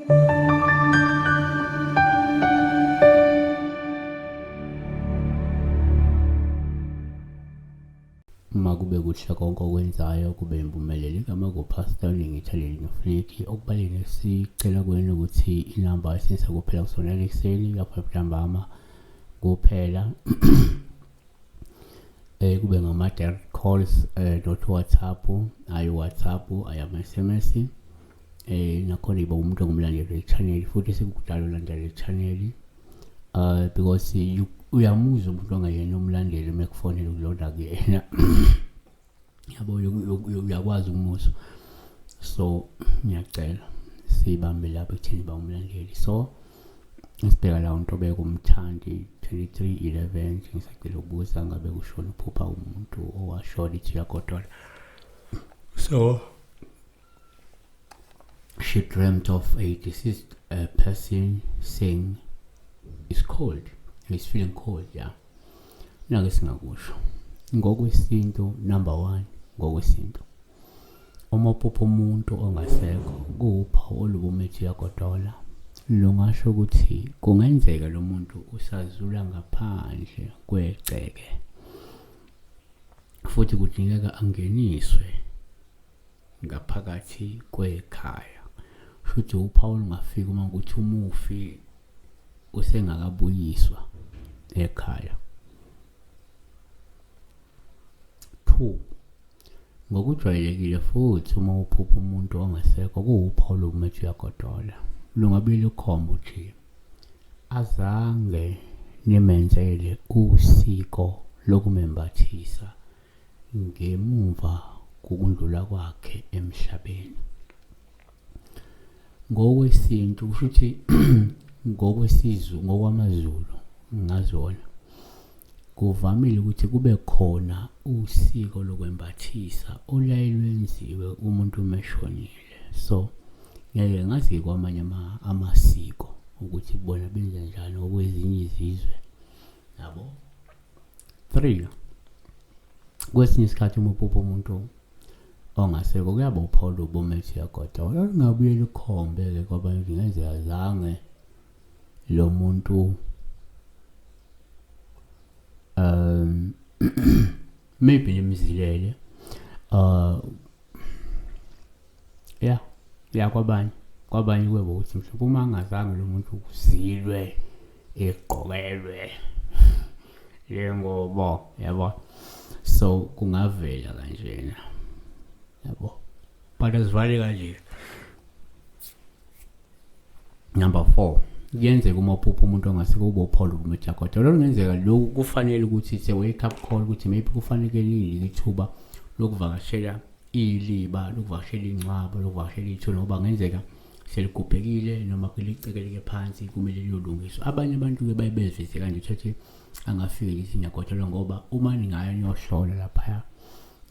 Uma kube kuhle konke okwenzayo kube impumelelo. Igama kuPastor Ngithaleli Nofliki okubaleni sicela kuyena ukuthi inamba esinisa kuphela kusona ekuseni lapho ntambama kuphela kube ngama direct calls not WhatsApp, ayi WhatsApp, ayama SMS. Nakhona iba umuntu ongumlandeli we-channel futhi sekudala ulandela le-channel because you uyamuzwa umuntu ongeyena umlandeli uma ekufonela ukulonda kuyena, yabo, uyakwazi ukumuzwa. So ngiyacela sibambe lapho ekutheni ba umlandeli. So sibheka la uNtobeko uMthandi 2311. Ngisacela ukubuza, ngabe kushona uphupha umuntu owashona ithi uyagodola? So she dreamt of a deceased person saying it's cold, he's feeling cold. Yeah, nake singakusho ngokwesintu, number 1, ngokwesintu uma uphupha umuntu ongasekho kuwuphawu olubumethi uyagodola, lungasho ukuthi kungenzeka lo muntu usazula ngaphandle kwegceke futhi kudingeka angeniswe ngaphakathi kwekhaya. Shuthi uphawu olungafika uma ukuthi umufi usengakabuyiswa ekhaya. 2, ngokujwayelekile futhi uma uphupha umuntu ongasekho kuwuphawu lokumethi uyagodola, lungabe lukhomba ukuthi azange nimenzele usiko lokumembathisa ngemumva kokundlula kwakhe emhlabeni. Ngokwesintu kusho ukuthi ngokwesizwe, ngokwamaZulu ngazona, kuvamile ukuthi kube khona usiko lokwembathisa oluyaye lwenziwe umuntu uma eshonile. So ngeke ngazi kwamanye amasiko ukuthi bona benza njani ngokwezinye izizwe, yabo. 3, kwesinye isikhathi uma uphupha umuntu ongasekho kuyaba uphawu lobomethi uyagodola, olungabuye lukhombe-ke kwabanye ukuthi ngenzeka zange lo muntu maybe nimzilele ya ya kwabanye kwebo ukuthi mhlawumbe uma angazange lo muntu kuzilwe egqokelwe le ngobo, yabo. So kungavela kanjena, yabo, but asivale kanje. Number 4, kuyenzeka uma uphupha umuntu ongasekho ube uphawu lokumeja kodwa lokungenzeka lokhu kufanele ukuthi it's a wake up call ukuthi maybe kufanele linike ithuba lokuvakashela iliba, lokuvakashela ingcwabo, lokuvakashela ithuna, ngoba kungenzeka seligubhekile noma licekeleke phansi, kumele liyolungiswa. Abanye abantu-ke baye beziveze kanje, uthathe angafike ngithi ngiyagodola, ngoba uma ningaya niyohlola laphaya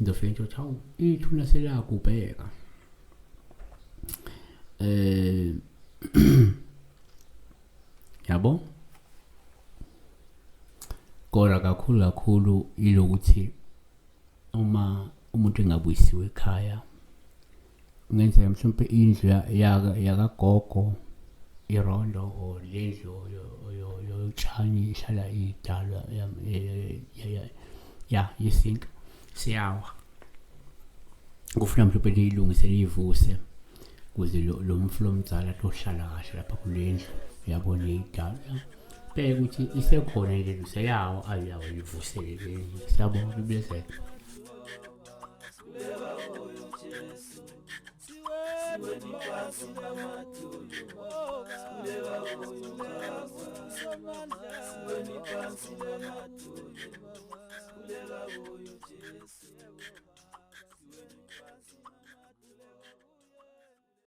nizofike nje ukuthi hawu, ithuna selagubheka. Yabo, kodwa kakhulu kakhulu ilokuthi uma umuntu engabuyisiwe ekhaya, kungenzeka mhlawumpe indlu yakagogo irondo or lendlu yotshani ihlala idalwa ya yesintu siyawa, kufuna mhlawumpe niyilungise niyivuse ukuze lo mfula omdala tohlala kahle lapha kule ndlu, yabona, idalwa. Bheka ukuthi isekhona le ndlu seyawa ayiyawa, ivusele le ndlu. Siyabonga bibezela.